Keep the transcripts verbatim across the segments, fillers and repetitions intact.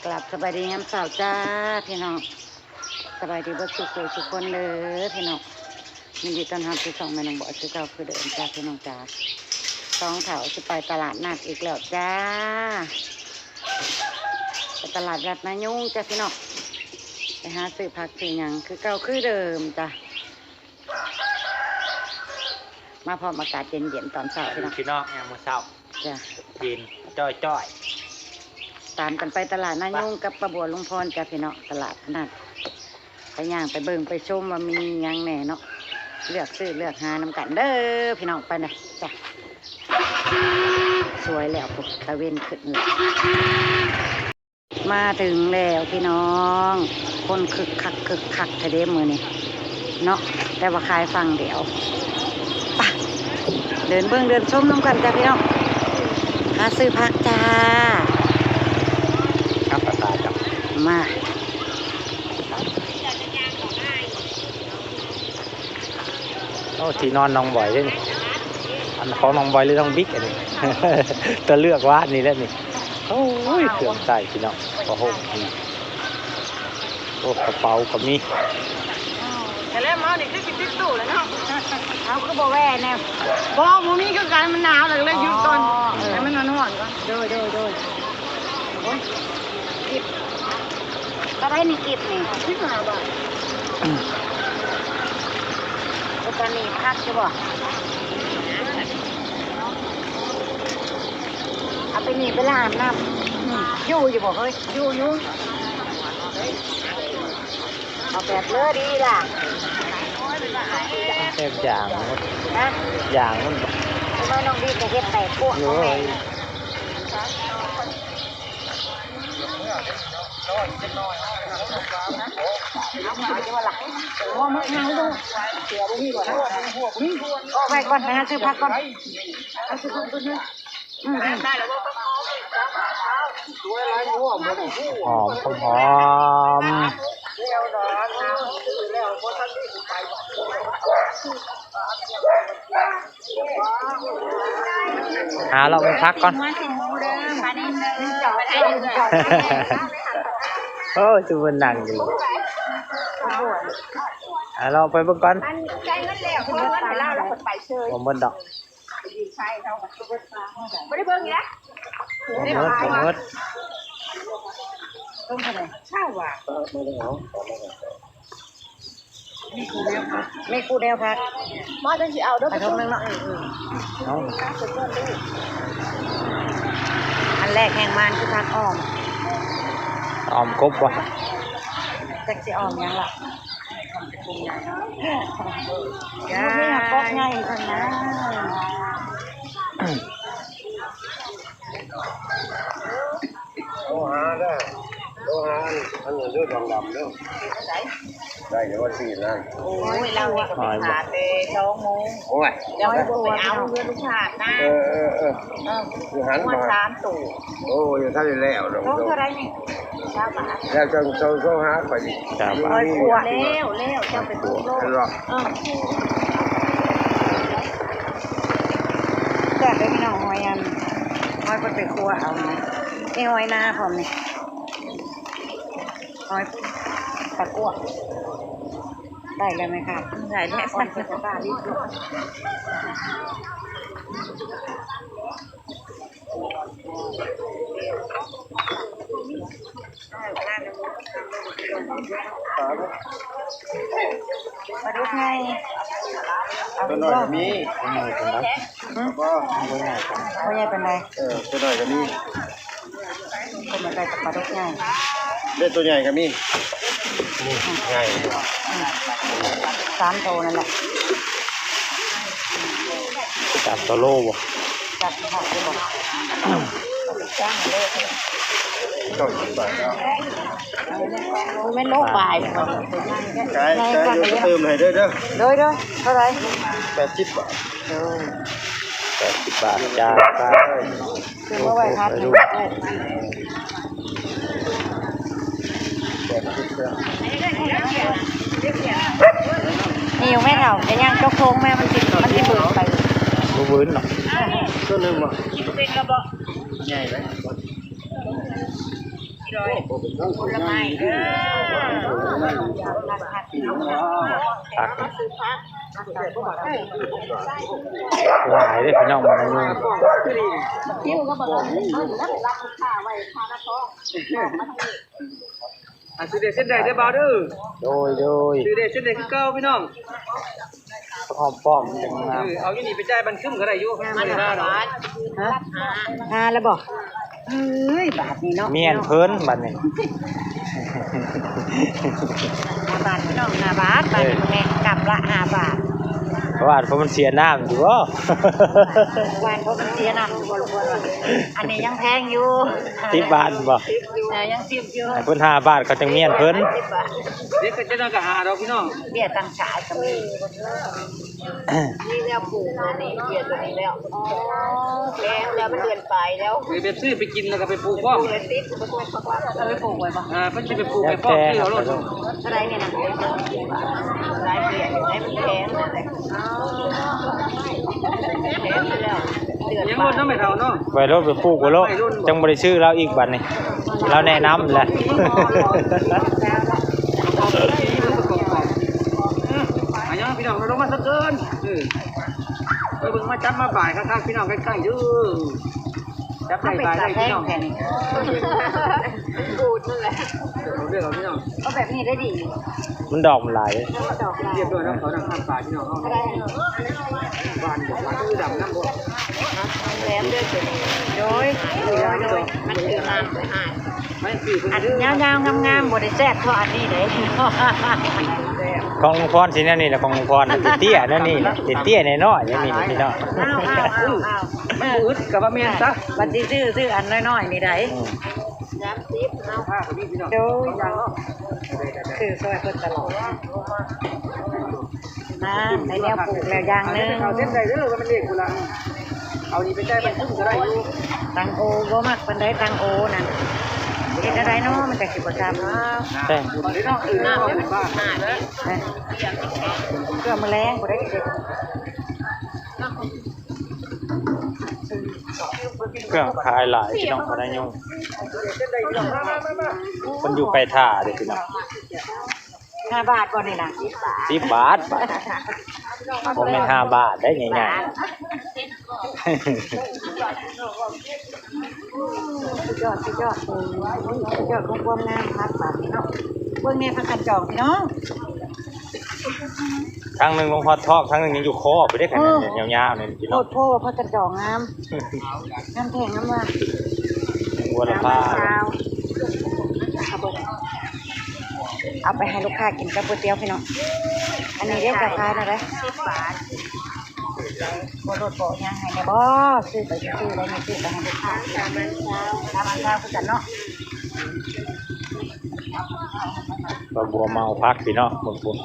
กราบสบายดียามเช้าจ้าพี่น้อง สบายดีเบิดสู่ผู้สู่คนเด้อพี่น้อง ยินดีต้อนรับสู่ช่องแม่น้องบอยคือเก่าคือเดิมจ้าพี่น้องจ้า สองเฒ่าสิไปตลาดนัดอีกแล้วจ้า ไปตลาดนัดนายูงจ้าพี่น้อง ไปหาซื้อผักซื้อหยังคือเก่าคือเดิมจ้า มาพร้อมอากาศเย็นๆตอนเช้าพี่น้อง พี่น้องยามมื้อเช้า จ้ะ เย็นจ้อยๆ ตามกันไปตลาดนายูงกับป้าบัวลุงพรจ้ะพี่น้อง ตลาดนัด ไปย่างไปเบิ่งไปชมว่ามีหยังแหน่เนาะ เลือกซื้อเลือกหานำกันเด้อพี่น้อง ไปเลยจ้ะ สวยแล้วพุ้น ตะเว็นขึ้นแล้ว มาถึงแล้วพี่น้อง คนคึกคักคึกคักแท้เด้มื้อนี้เนาะ แต่ว่าขายฝั่งเดียว ไป เดินเบิ่งเดินชมนำกันจ้ะพี่น้อง หาซื้อผักจ้า ครับ ตาจ้ะ มา โอ้ ที่นอนน้องบอยเด้นี่ อันของน้องบอยหรือน้องบิ๊กอันนี้ แต่เลือกว่านี่แหละนี่ โอ้ย เครื่องใช้พี่น้อง โอ้โห นี่ โอ้ กระเป๋าก็มี แต่แล้วเมานี่คือสิติดตู้แล้วเนาะ เอาคือบ่แว่แน่ บ่ บ่มีคือกัน มันหนาวแล้วก็เลยหยุดก่อน อ๋อ เออ ให้มันนอนๆก่อน โดย โดย โดย โอ้ย กิบ เท่าไหร่นี่กิบนี่ สิบห้าบาท อืม อุปกรณ์นี่พักอยู่บ่ เอาไปนี่ไปล้างน้ำ อืม อยู่อยู่บ่เฮ้ย อยู่อยู่ เอาแบบเลอดีล่ะ แทบอย่างหมด นะ อย่างมัน ทำไมน้องดีจะเฮ็ดแตกพวกของแม่ โอ้ย ออกไปก่อนนะ ซื้อผักก่อน เอาซื้อผักก่อนนะ อืม อืม หอม หอม หาเราไปพักก่อน โอ้ย ทุกคนนั่งอยู่ หาเราไปเบิ่งก่อน อันใช้เงินแล้ว เพราะว่าเวลาเราไปเฉย บ่หมดดอก บ่ได้เบิ่งอีกแล้ว บ่หมด บ่หมด เศร้าว่ะ มีคู่เดียวพัก มาจังสิเอาเด้อ ไปทงหนึ่งเนาะ เอา อันแรกแห่งมันคือผักอ้อม อ้อมกบบ่ จักสิอ้อมหยังล่ะ จ้า นี่กบใหญ่เพิ่นนะ โทรหาเด้อ โทรหาอัน อันนั้นเด้อ ดองดำเด้อ ได้เดี๋ยววันที่นะ โอ้ย เราเนี่ยก็ไปหาแต่สองโมง โอ้ย เดี๋ยวให้พวกไปเอาเพื่อนลูกค้านะ เออ เออ เออ เออ คือหันมา มาสามตัว โอ้ย ท่านได้แล้วดอก โลเท่าไหร่นี่ เก้าบาท แล้วเจ้า เจ้า เจ้าหาไปอีก เก้าบาท ร้อยกว่าแล้ว แล้วเจ้าไปปลูกโลด เห็นบ่ เออ แซ่บเลยพี่น้อง หอยอัน หอยเพิ่นไปคั่วเอานะ นี่หอยนาพร้อมนี่ หอยตะกั่ว ได้แล้วไหมคะ ได้แล้ว ปลาดุกไง เอา ตัวน้อยก็มี ตัวน้อยเป็นไร หืม ก็ ตัวใหญ่เป็นไร เออ ตัวน้อยก็มี คนมาได้กับปลาดุกไง ได้ตัวใหญ่ก็มี นี่ ใหญ่ อืม สามตัวนั่นแหละ จับตัวโลบ่ จับผักได้บ่ เก้าสิบบาทแล้ว โอ้ย แม่นโลบ่ายบ่ ใช่ ใช่ เดี๋ยวจะเติมให้เด้อเด้อ โดย โดย เท่าไหร่ แปดสิบบาท โดย แปดสิบบาทจ้า ซื้อมาไว้พักหนึ่ง นี่อยู่แม่เฒ่า แต่ยังจกโค้งแม่มันสิ มันสิเบิดไป บ่เบิดเนาะ ตัวหนึ่งบ่ ใหญ่ไหม ผลไม้เด้อ ผัก หลายเด้อพี่น้อง มาอยู่ คิวก็บอกว่าเพิ่นรับลูกค้าไว้ค่าละสอง อ่ะ ซื้อได้เส้นใดเด้อบ่าวเด้อ โดย โดย ซื้อได้เส้นใดคือเก่าพี่น้อง หอมป้อมจัง เอ นะ อ เอาอยู่นี่ไปจ่ายบันทึมก็ได้อยู่ มันห้าบาท ฮะ ห้าแล้วบ่ เอ้ย บาทนี่เนาะ เมียนเพิ่นบัดนี้ ห้าบาทพี่น้อง ห้าบาท บาท เออ นี่แม่นกำละห้าบาท เพราะว่าเพราะมันเสียน้ำอยู่บ่ หวานเพราะมันเสียน้ำอยู่บ่ อันนี้ยังแพงอยู่ สิบบาทบ่ เออ ยังสิบอยู่ ให้เพิ่นห้าบาทเขาจังเมียนเพิ่น เดี๋ยวก็จะนอนกับหาดอกพี่น้อง เบี้ยตั้งฉายก็มี นี่แนวปลูกนะนี่เบียร์ตัวนี้แล้ว อ๋อ แพงแล้วมันเดือนปลายแล้ว ไปซื้อไปกินแล้วก็ไปปลูกพร้อม ปลูกเลยติด เอาไปปลูกไว้ปะ อ่า เพิ่นสิไปปลูกไว้พร้อม แล้วแต่ ซื้อเอาโลด เท่าไหร่เนี่ยนะ หลายเดือนอยู่ได้มันแพงนั่นแหละ อ๋อ แพงอยู่แล้ว เดือน ยังลดน้ำไม่เท่าเนาะ ไว้รถไปปลูกไว้โลด จังบ่ได้ซื้อแล้วอีกบัดนี้ เราแนะนำแหละ อ่ะยังพี่น้อง เราลงมาสักเกิน เออ ไปเบิ่งมาจับมาบ่ายคักๆพี่น้อง ใกล้ๆเด้อ จับได้บ่ายได้พี่น้อง แพง บูดนั่นแหละ เอาเรื่องเอาพี่น้อง ก็แบบนี้ได้ดี มันดอกมันหลาย ดอกลาย เรียบร้อยแล้วเขานั่งข้างป่าพี่น้องเขา อะไร บ้านบอกว่าคือดำน้ำบ่ แหลมเด้อ โดย โดย โดย มันคือน้ำไปหา ไม่คือ อันยาวๆงามๆบ่ได้แซ่บเท่าอันนี้เด้ ของลุงพรสิแนวนี้แหละ ของลุงพรน่ะเตี้ยๆแนวนี้แหละ เตี้ยๆน้อยๆแนวนี้แหละพี่น้อง อ้าวๆๆๆ มันอึดกับว่าแม่นซะ บัดสิซื้อ ซื้ออันน้อยๆนี่ได้ อืม สามสิบ เอา ผ้าคนนี้พี่น้อง โดย เอาอย่างเนาะ คือซอยเพิ่นตลอด นั่น ได้แนวปลูกแล้วอย่างหนึ่ง เอาเส้นใดเด้อ ว่ามันเลขโบราณ เอานี่ไปใส่บรรจุก็ได้อยู่ ตังโอบ่มักปานใด ตังโอนั่น เฮ็ดอะไรเนาะ มันจักสิบ่จำ แต่ เดี๋ยวน้องอื่นเอาเป็นบ้า นะ เพื่อมื้อแลงบ่ได้กิน เครื่องขายหลายพี่น้อง พนักงาน มันอยู่ไปท่าเด้อพี่น้อง ห้าบาทบ่นี่นะ สิบบาท บาท บ่แม่นห้าบาทได้ง่ายๆ สุดยอด สุดยอด โอ้ย สุดยอดของความงาม ผักบาดนี้เนาะ เบิ่งแน่ ผักกาดดองพี่น้อง ทางหนึ่งลงฮอดทอก ทางหนึ่งยังอยู่คอไปได้ขนาดนี้ เออ ยาวๆนี่พี่น้อง โคตรโพด ผักกาดดองงาม งามแท้งามว่า บัวละพา งามมาก เอาไป เอาไปให้ลูกค้ากินกับก๋วยเตี๋ยวพี่น้อง อันนี้เรียกราคาเท่าไหร่ สิบบาท บ่ลดบ่หยังให้แน่บ่ ซื้อไปซื่อๆได้ นี่ซื้อไปให้ลูกค้า สามอันเช้า สามอันเช้าคือกันเนาะ บักบัวเมาผักพี่น้อง เบิ่งพุ้น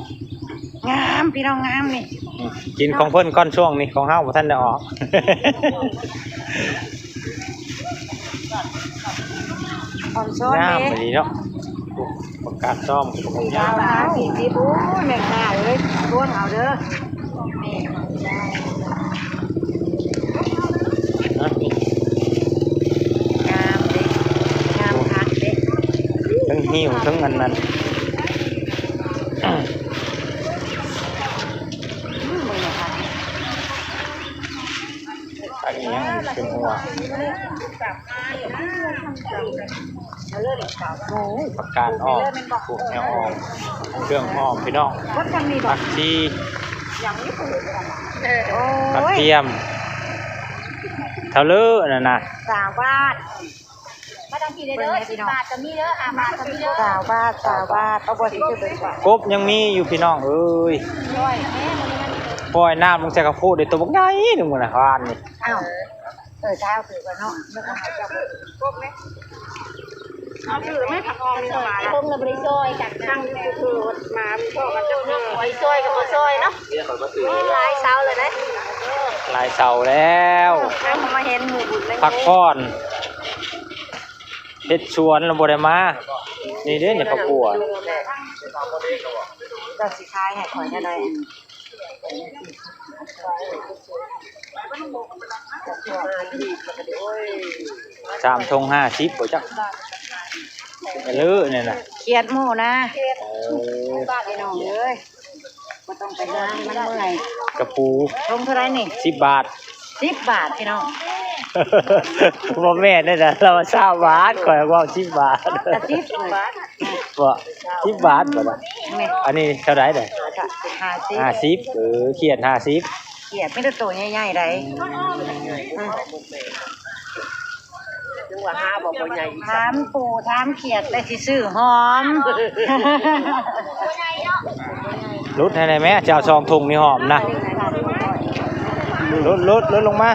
งามพี่น้อง งามนี่ อืม กินของเพิ่นก่อน ช่วงนี้ของเฮาบ่ทันได้ออก อ่อนซ้อน งาม เด้ อีหลีเนาะ ผักกาดดอง งาม สี่สิบ โอ้ย แม่ค้าเอ้ย ทวงเอาเด้อ นี่ นะ งามเด้ งามคักเด้ ทั้งหิ้วทั้งอันนั้น อืม มึงเนี่ยค่ะ อันนี้ยังเป็นหัว โอ้ย ผักกาดอ้อม ปลูกแนวอ้อม เครื่องอ้อมพี่น้อง ผักชี โอ้ย กระเทียม เท่าเลอนั่นนะ สาวบ้าน มาทางที่เด้อ สิบบาทก็มีเด้อ ห้าบาทก็มีเด้อ สาวบ้าน สาวบ้าน เอาบ่สิซื้อไปฝาก กบยังมีอยู่พี่น้องเอ้ย ร้อยแม่ ปล่อยน้ำลงใส่ข้าวโพดได้ตัวบักใหญ่หนึ่งมื้อนะวานนี่ อ้าว เออ เช้าคือกันเนาะ นึกว่าเขาจะ กบไหม เอาถือไหม ผักหอมมีหวาน คงละบริซอยจากนั่งอยู่คือมามีพ่อกันเจ้าเนาะ บริซอยกับบ่ซอยเนาะ หลายเสาเลยนะ หลายเสาแล้ว เอามาเห็นหมู่บุญเลย พักผ่อน เฮ็ดสวนแล้วบ่ได้มา นี่เด้ นี่ผักบัว เจ้าสิขายให้ข่อยแนวใด สามถุงห้าสิบบ่จัก เลือเนี่ยนะ เขียดหมู่นะ เออ พี่น้องเอ้ย บ่ต้องไปหามันเมื่อย กระปู ถุงเท่าไหร่นี่ สิบบาท สิบบาทพี่น้อง บ่แม่นเด้อนะ เราซาวบาท ข่อยเว้าสิบบาท กระสิบเลย บ่ สิบบาทบ่ล่ะ แม่ อันนี้เท่าไหร่เด้อ ห้าสิบ ห้าสิบ เออ เขียดห้าสิบ เขียดมีแต่โตใหญ่ๆ ใด อืม จังว่าหาบ่ บ่ใหญ่ ถามปู่ถามเขียดเลยสิซื้อหอม ลดให้ได้ไหม จะเอาซองถุงนี่หอมนะ ลด ลด ลดลงมา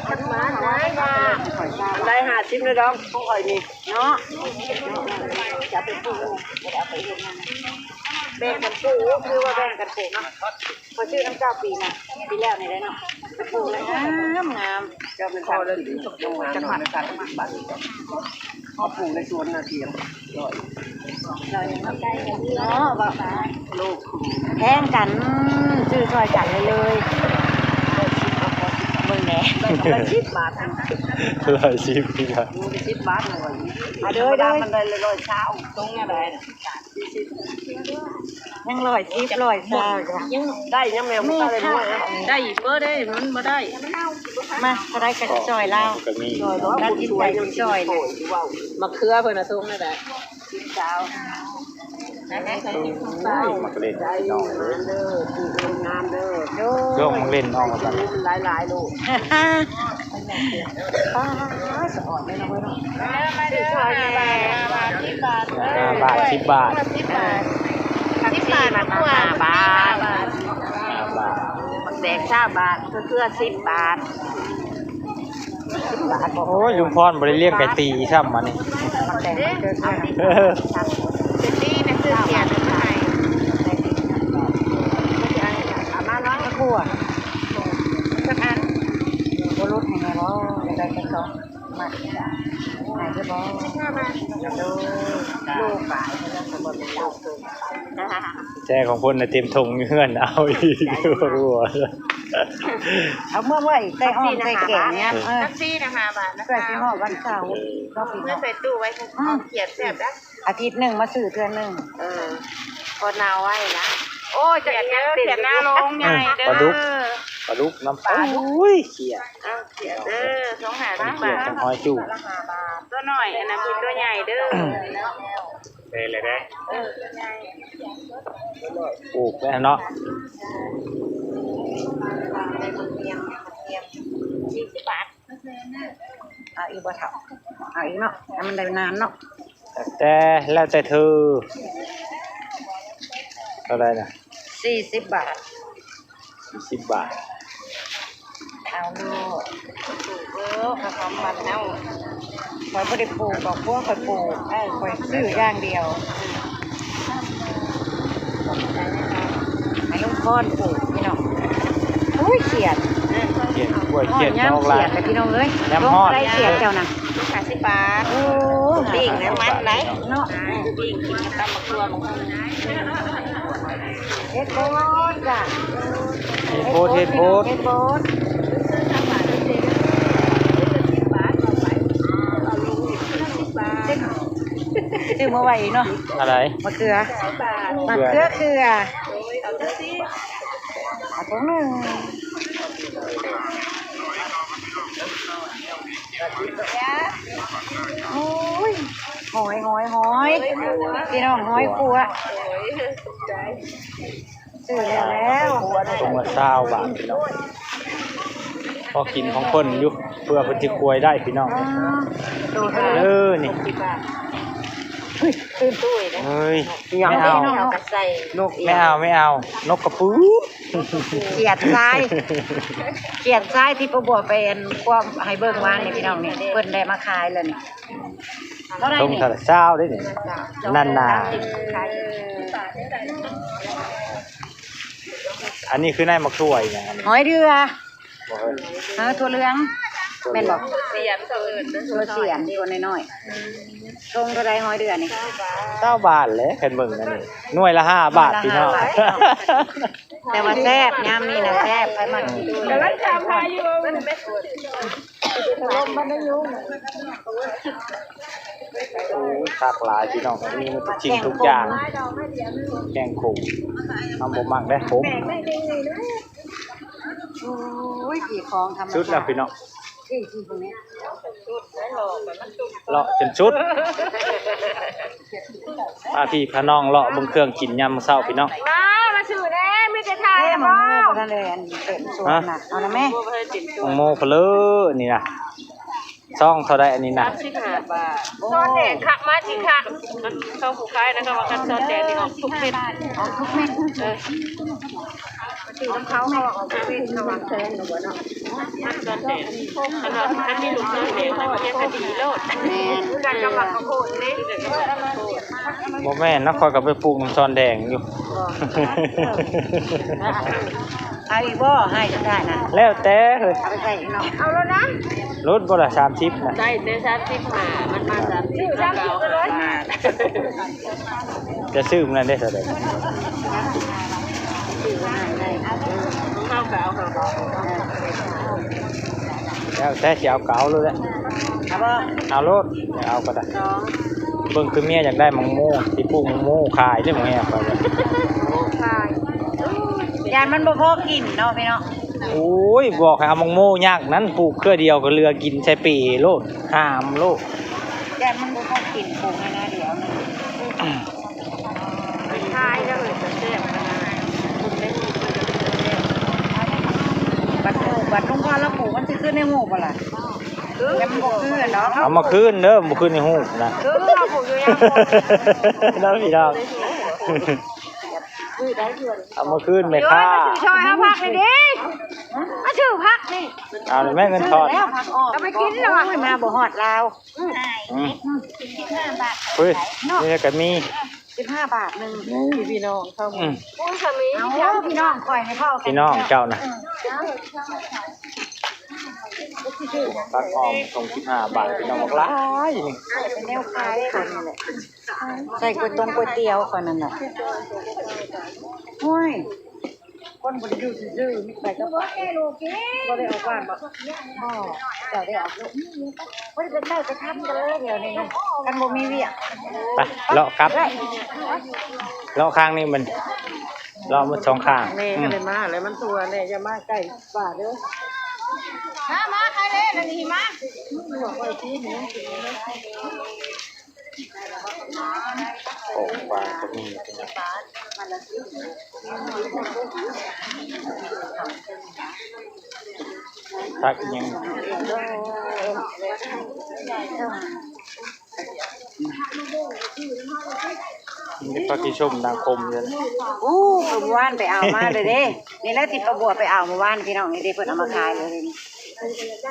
อันใดห้าสิบเลยดอก ของข่อยนี่ เนาะ จะไปปลูก แบ่งกันปลูก คือว่าแบ่งกันปลูกเนาะ พอซื้อน้ำเจ้าปีน่ะ ปีแล้วนี่แหละเนาะ ไปปลูกแล้วงามงาม เจ้าเป็นพอเลย จังหวัด เขาปลูกในสวนนาเทียม เนาะ ว่า ลูก แพงกัน ซื้อซอยกันเลยเลย เบิ่งแหน่ ร้อยสิบบาท ร้อยสิบ นี่ล่ะ มันสิบบาทเลย อ่ะ เด้อ เด้อ มันได้ร้อยซาว ตรงเนี้ยได้ ยังร้อยสิบ ร้อยซาวจ้ะ ได้ยังแมว มีค่ะ ได้อีกเบอร์ได้ มันบ่ได้ มา เท่าใดก็ซอยลาว ก็มี ตัดสินใจซอย มะเขือเพิ่นน่ะส่งได้ สิบซาว โอ้ย มักเล่นพี่น้องเอ้ย งามเด้อ โย ช่วงมักเล่นน้องกัน หลายๆ ลูก ป้า สะอ่อนเลยนะเว้ยเนาะ มาเด้อ มาเด้อ ห้าบาท สิบบาท สิบบาท สิบบาท ห้าบาท ห้าบาท แดกซาวบาท เพื่อสิบบาท โอ้ย ลุงพรบ่ได้เลี้ยงไก่ตีซ้ำมานี่ เออ เดี๋ยวนี้นะ ซื้อเขียดมาให้ เอามาเนาะ บัว สักอัน บ่ลดให้แน่บ่ ได้แค่สอง มา ให้เด้อบ่ สิบห้าบาท โดย ลูกหลายแล้วก็บ่เป็นลูกเกินไป แต่ของเพิ่นน่ะเต็มถุงอยู่เฮือน เอาอีก รัว เอาเมื่อไว้ใส่อ้อมใส่แกงเนี่ย เออ แท็กซี่นะ ห้าบาทนะ เพื่อสิฮอดวันเสาร์ เออ ก็สิ เมื่อใส่ตู้ไว้ อืม เขียดแซ่บนะ อาทิตย์หนึ่งมาซื้อเทื่อหนึ่ง เออ พอเนาไว้นะ โอ้ย จะเขียดเด้อ เขียดหน้าโรงใหญ่เด้อ ปลาดุก ปลาดุกน้ำปลา โอ้ย เขียด เอาเขียดเด้อ สองห้า เขียด สามบาท จังหอยจุ่ม ตัวน้อย อันนั้นเป็นตัวใหญ่เด้อ ได้เลยได้ เออ ปลูกแล้วเนาะ สี่สิบบาท เอาอีกบ่เฒ่า เอาอีกเนาะ ให้มันได้นานเนาะ แต่แล้วแต่เธอ เท่าไหร่นะ สี่สิบบาท สี่สิบบาท เอาลูก ปลูกเด้อ ข้าวหอมบ้านเฮา ข้อยบ่ได้ปลูกดอกบัว ข้อยปลูก เออ ข้อยซื้ออย่างเดียว ให้ลุงพรปลูกพี่น้อง อุ้ย เขียด เขียด กล้วยเขียด ฮ้อนยาม นอกลาย เขียดเลยพี่น้องเอ้ย ยามฮ้อน ลงได้เขียดเจ้านะ ห้าสิบบาท โอ้ ปิ้งแล้วมันไหน เนาะ ปิ้งกินกับตำบักถั่ว เฮ็ดโพดจ้ะ เฮ็ดโพด เฮ็ดโพด เฮ็ดโพด ซื้อมาไว้อีกเนาะ อะไร มะเขือ มะเขือเขือ เอาถุงหนึ่ง โอ้ย หอย หอย หอย พี่น้อง หอยขัว ซื้อแล้วแล้ว ถุงละซาวบาทพี่น้อง พอกินของเพิ่นอยู่ เพื่อเพิ่นสิกวยได้พี่น้อง อ๋อ ตัวเท่าไหร่ เออ นี่ เฮ้ย ตื่นตู้อีกแล้ว เฮ้ย ไม่เอา เอาใส่ นก ไม่เอา ไม่เอา นกกระปู เขียดทราย เขียดทรายที่ป้าบัวไปอันความให้เบิ่งวานนี่พี่น้องนี่ เพิ่นได้มาขายแล้วนี่ เท่าไหร่ ต้ม นี่ ทะเลซาวได้นี่ นั่นน่ะ อันนี้คือในหมากถั่วอีกอย่างอันนี้ หอยเดือ บ่เฮ้ย เออ ถั่วเหลือง แม่นบ่ เสียมเขาเอิ้นนะ ตัวเสียมตัวน้อยๆ ทงเท่าใด หอยเดือนนี่ เก้าบาทเลย คันเบิ่งนั่นนี่ หน่วยละห้าบาท พี่น้อง หน่วยละห้าบาท แต่ว่าแซ่บ ยามนี้นะแซ่บ ใครมากิน กำลังถามหาอยู่ โอ้ย คักหลายพี่น้อง มีหมดทุกสิ่งทุกอย่าง แกงขม เอาบ่มักได้ขม โอ้ย กี่ของธรรมชาติ สุดแล้วพี่น้อง ที่ ที่ตรงนี้ เลาะจนสุด พาพี่พาน้องเลาะเบิ่งเครื่องกินยามมื้อเช้าพี่น้อง มา มาซื้อแน่ มีแต่ทาน เอ้ย แล้ว มะม่วง บ่ ก็ได้เลย อันนี้เต็มสวน ฮะ นะ เอานะแม่ มะม่วงพะเลอนี่นะ ซองเท่าใดอันนี้นะ สามสิบห้าบาท ซอนแดงคักมาสิคัก มันเข้าผู้ขายนะ เขาว่าคันซอนแดงนี่ออกทุกเม็ด ออกทุกเม็ด เออ ซื้อของเขา เขาว่าออกทุกเม็ด เขาว่าแพงหรือบ่เนาะ คันซอนแดง คันว่าคันมีลูกซอนแดงนะ มันยังคดีโลด แม่น คือกันกับหมากข้าวโพดนี่ บ่แม่นนะ ข้อยก็ไปปลูกน้ำซอนแดงอยู่ เอาอีกบ่ ให้ก็ได้นะ แล้วแต่เฮ้ย เอาไปใส่อีกเนาะ เอาแล้วนะ ลดบ่ล่ะ สามสิบนะ ได้แต่สามสิบห้า มันมาสามสิบ ซื้อสามสิบก็เลย จะซื้อมันได้เท่าใด ซื้อมาให้ได้ ของเขาก็เอาเขาก็เอา แล้วแต่สิเอาก็เอาโลดแหละ เอาบ่ เอาโลด เอาก็ได้ สอง เบิ่งคือเมียอยากได้หมากโม สิปลูกหมากโมขายเด้อ หมากแงวไป ขาย ย่านมันบ่พอกินเนาะพี่เนาะ โอ้ย บอกให้เอาหมากโมยักษ์นั้นปลูกเครือเดียวก็เหลือกินใส่ปีโลด หามโลด ย่านมันบ่พอกิน ปลูกให้หน้าเดียวนะ ขายแล้วเออ จะแซ่บขนาด บัดปลูก บัดลุงพ่อแล้วปลูก มันสิขึ้นในหูบ่ล่ะ ยังบ่ขึ้นเนาะ เอามาคืนเด้อ บ่คืนในหูนะ คือเอาปลูกอยู่ยัง แล้วพี่น้อง เอามาคืนแม่ค้า เดี๋ยวมาซื้อซอยเอาผักเลยดิ มาซื้อผักนี่ เอาเลยแม่เงินทอน แล้วผักออก เอาไปกินแล้วอะ โอ้ย มาบ่ฮอดลาว อืม อืม เฮ้ย นี่ก็มี สิบห้าบาทหนึ่ง นี่พี่น้องเข้ามา อืม โอ้ย สามี เอาพี่น้องคอยให้เข้ากัน พี่น้องเจ้านะ ผักหอมสองสิบห้าบาท พี่น้องบอกหลายนี่ เป็นแนวขายคนนั่นแหละ ใส่ก๋วยตงก๋วยเตี๋ยวคนนั่นน่ะ โอ้ย คนบ่ได้อยู่ซื่อๆ มีไปก็ไป บ่ได้ออกบ้านบ่ บ่ เจ้าได้ออกลูก บ่ได้ไปใช้ไปทำกันเลยเดี๋ยวนี้นะ คันบ่มีเวียก ไป เลาะกลับ เลาะข้างนี้มัน เลาะหมดสองข้าง แม่ก็เลยมาแล้ว มันตัวแน่ อย่ามาใกล้ป่าเด้อ มา มา ใครเล่นอันนี้มา โอ้ ปลาก็มี ผักยัง นี่ผักชีส้มนางคมเลย อู้ เมื่อวานไปเอามาเลยเด้ นี่แหละที่ป้าบัวไปเอาเมื่อวานพี่น้อง นี่เด้เพิ่นเอามาขายเลยนี่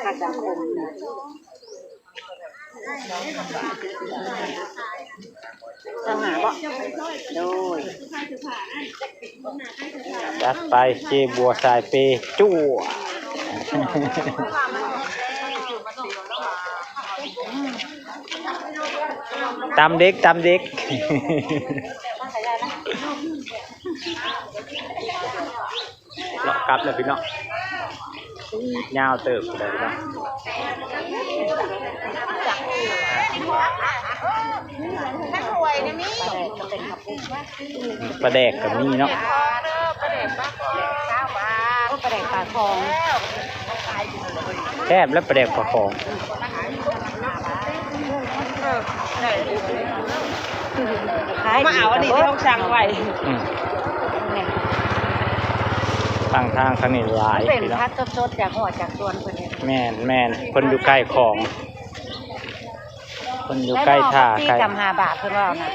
ผักสังคมนี่ เจ้าหาบ่ โดย จัดไป เจ๊บัวสายเปย์ จั่ว ตำเด็ก ตำเด็ก เลาะกลับเลยพี่น้อง ยาวเติบเลยพี่น้อง ปลาแดกก็มีเนาะ ปลาแดกปลาคอง แซ่บและปลาแดกปลาคอง มาเอาอันนี้ที่เขาสั่งไว้ อืม ตั้งทางทางนี้หลาย เป็น พี่น้อง ผักสดๆ จากหัวจากสวนเพิ่นเอง แม่น แม่น เพิ่นอยู่ใกล้ของ เพิ่นอยู่ใกล้ท่า ได้บอกว่า ใกล้ ตีกำห้าบาทเพิ่นว่านะ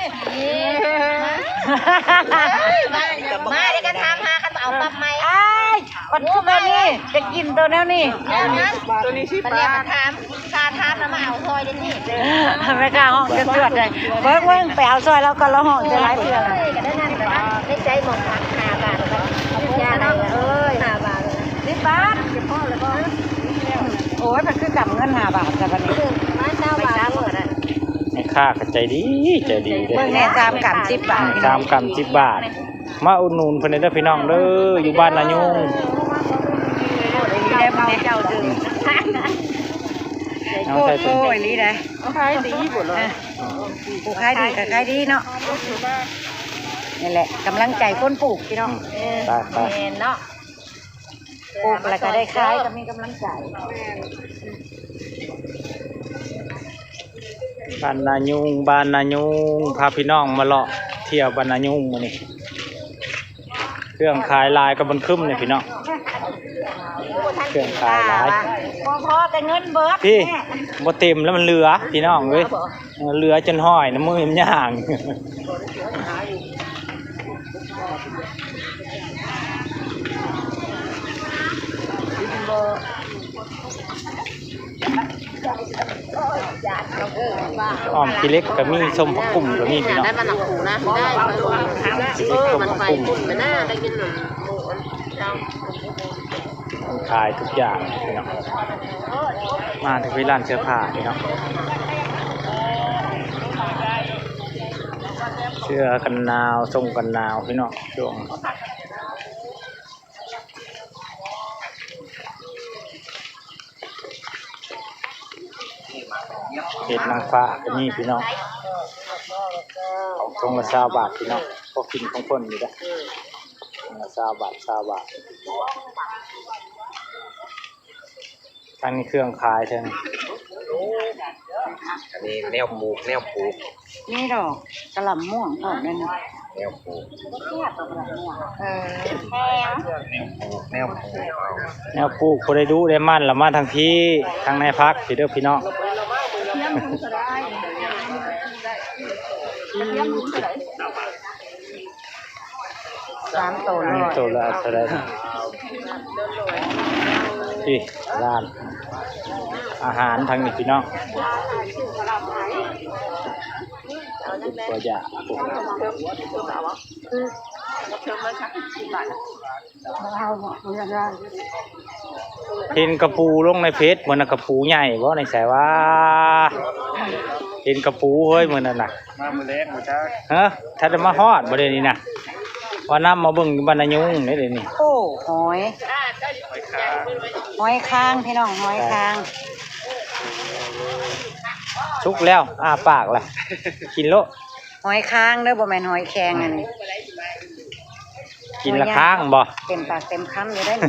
มาเลยกัน ถามหากัน มาเอาปรับไหม อ้าย ปัดทุกตัวนี้ จะกินตัวแนวนี้ ตัวนี้สิ ปลา เรียกมาถาม ค่าทานน่ะมาเอาซอยเดี๋ยวนี้ แม่ค้าห้องจะตรวจเลย เบิ่งเบิ่งไปเอาซอยแล้วก็ละห้องจะหลายเทื่อ เอ้ย ก็ได้นั่นก็ได้ ในใจหมองผักห้าบาทก็ เอาพวก ยา เนาะ เอ้ย ห้าบาท สิบบาท เก็บพ่อแล้วก็ โอ้ย มันคือ กำเงินห้าบาทจ้ะบัดนี้ มาเช้าบาทก็ได้ แม่ค้าก็ใจดี ใจดีเด้ เบิ่งแหน่ สามกำสิบบาท อืม สามกำสิบบาท มาอุดหนุนเพิ่นเด้อพี่น้องเด้อ อยู่บ้านนายุง ดีได้บ่แม่ เจ้าเด้อ เอาใส่ถุง โอ้ย นี่ได้ ขายดีบ่ล่ะ อ่ะ ผู้ขายดีก็ขายดีเนาะ นี่แหละกำลังใจคนปลูกพี่น้อง อืม ไปๆ แม่นเนาะ ปลูกแล้วก็ได้ขายก็มีกำลังใจ บ้านนายุง บ้านนายุง พาพี่น้องมาเลาะเที่ยวบ้านนายุงมื้อนี้ เครื่องขายหลายก็บ่คึมเนี่ยพี่น้อง เครื่องขายหลาย บ่พอแต่เงินเบิด พี่ บ่เต็มแล้วมันเหลือ พี่น้องเอ้ย เหลือจนห้อยนะ มือมันย่าง อ้อมขี้เหล็กก็มี ส้มผักกุ่มก็มีพี่น้อง ได้มาหนักหูนะ ได้ เออ มันไป ส้มผักกุ่ม มันน่าได้กินหน่อย ขายทุกอย่างพี่น้อง มาถึงที่ร้านเสื้อผ้าพี่น้อง เสื้อกันหนาว ส่งกันหนาวพี่น้อง ช่วง เห็ดนางฟ้าก็มีพี่น้อง ถุงละซาวบาทพี่น้อง พอกินของเพิ่นอยู่เด้อ ถุงละซาวบาท ซาวบาท ทางนี้เครื่องขายเทิง อันนี้แนวปลูก แนวปลูก มีดอกกะหล่ำม่วงพร้อมนั่นน่ะ แนวปลูก เออ แนวปลูก แนวปลูก แนวปลูก ผู้ใดดุได้มันละมาทางพี่ ทางในพักพี่เด้อพี่น้อง สามโต อืม ร้อย โตละเท่าไหร่นะ พี่ ร้านอาหารทางนี้พี่น้อง ตัวอย่าง เห็นกระปูลงในเฟซ มื้อนั้นกระปูใหญ่บ่ ในสายวะ เห็นกระปูเฮ้ย มื้อนั้นน่ะ มามื้อแรกมื้อเช้า ฮะ ถ้าได้มาฮอดบ่เดี๋ยวนี้นะ ว่านำมาเบิ่งอยู่บ้านนายุงนี่เดี๋ยวนี้ โอ้ หอย หอยคาง หอยคางพี่น้อง หอยคาง สุกแล้ว อ้าปากละ กินโลด หอยคางเด้อ บ่แม่นหอยแครงอันนี้ กินละคางบ่ เต็มปากเต็มคำอยู่เด้อนี่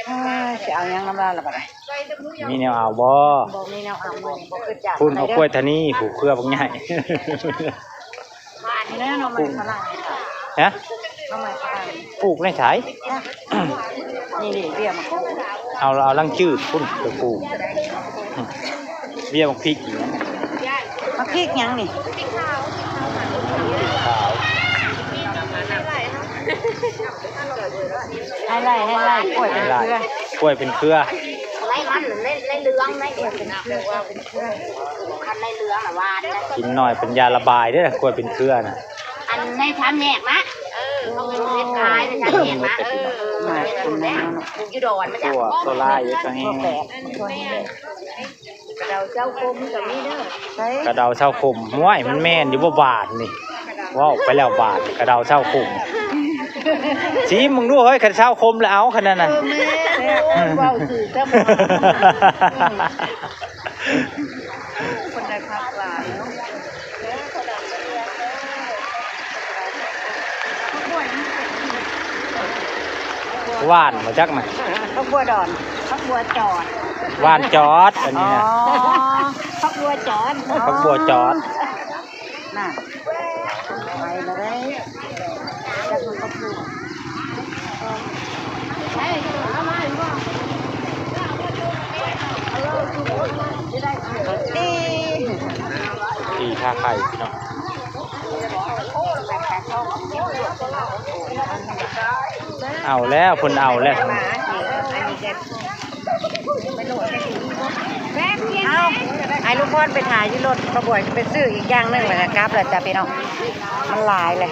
อ้าย สิเอาหยังนำลาวล่ะบัดนี้ มีแนวเอาบ่ บ่มีแนวเอามื้อนี้ บ่คือจัก พุ่นเอากล้วยทานี ผูกเครือบักใหญ่ นี่นะ หน่อไม้ฝรั่ง ฮะ หน่อไม้ฝรั่ง ปลูกในไส นี่นี่เบี้ยมะกรูด เอา เอารังจืดพุ่นไปปลูก เบี้ยมะพริกอีกนะ มะพริกหยังนี่ ขาว ให้ไล่ ให้ไล่ กล้วยเป็นเครือ กล้วยเป็นเครือ ไล่มัน ไล่ ไล่เหลือง ไล่ กล้วยเป็นเครือ กล้วยเป็นเครือ คันไล่เหลืองน่ะหวานนะ กินหน่อยเป็นยาระบายเด้อ กล้วยเป็นเครือน่ะ อันในสามแยกนะ เออ เขาเป็นเฮ็ดขายในสามแยกนะ เออ มาคนนึงเนาะ ปลูกอยู่ดอนมาจาก ตัว ตัวลายอยู่ตรงนี้ ตัวแปด ตัวนี้ กระเดาเจ้าคมก็มีเด้อ ใช่ กระเดาเจ้าคม ห้วย มันแม่นอยู่บ่บาทนี่ เว้าไปแล้วบาท กระเดาเจ้าคม สิมึงดูเฮ้ย คันเจ้าคมแล้วเอาขนาดนั้น เออ แม่ เว้าซื่อจ้ะ คนได้พักหลายเนาะ หว่านมาจากไหน ผักบัวดอน ผักบัวจอด หว่านจอด อันนี้นะ อ๋อ ผักบัวจอด ผักบัวจอด น่ะ ไปแล้วได้ จักมันก็ปลูก นี่ ตีท่าไข่พี่น้อง เอาแล้ว เพิ่นเอาแล้ว เอ้า ให้ลูกพรไปถ่ายอยู่รถ ป้าบวยไปซื้ออีกอย่างหนึ่งแล้วก็กลับแล้วจ้ะพี่น้อง มันหลายเลย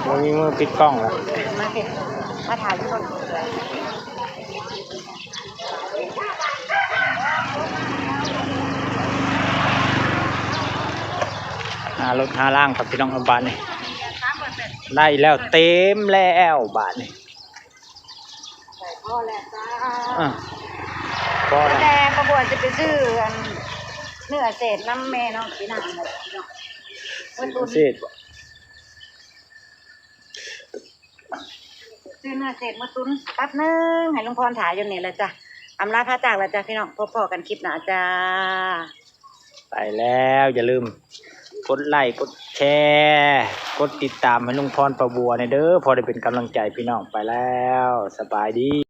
บ่มีมือปิดกล้องแล้ว มาสิ มาถ่ายอยู่รถ เ หารถหาล่างครับพี่น้อง เอาบาทนี่ ได้แล้ว เต็มแล้วบาทนี่ ใส่พ่อแล้วจ้า อ่ะพอแล้ว แต่ประบวรจะไปซื้ออันเนื้อเศษน้ำแม่น้องพี่นางเลยพี่น้องเมื่อตุน เศษ ซื้อเนื้อเศษเมื่อตุนแป๊บนึงให้ลุงพรถ่ายอยู่นี่แหละจ้ะ อำลาพระจากแล้วจ้ะพี่น้อง พบพอกันคลิปหน้าจ้า ไปแล้ว อย่าลืม กดไลค์ กดแชร์ กดติดตามให้ลุงพรประบัวเนี่ยเด้อ พอได้เป็นกำลังใจพี่น้อง ไปแล้ว สบายดี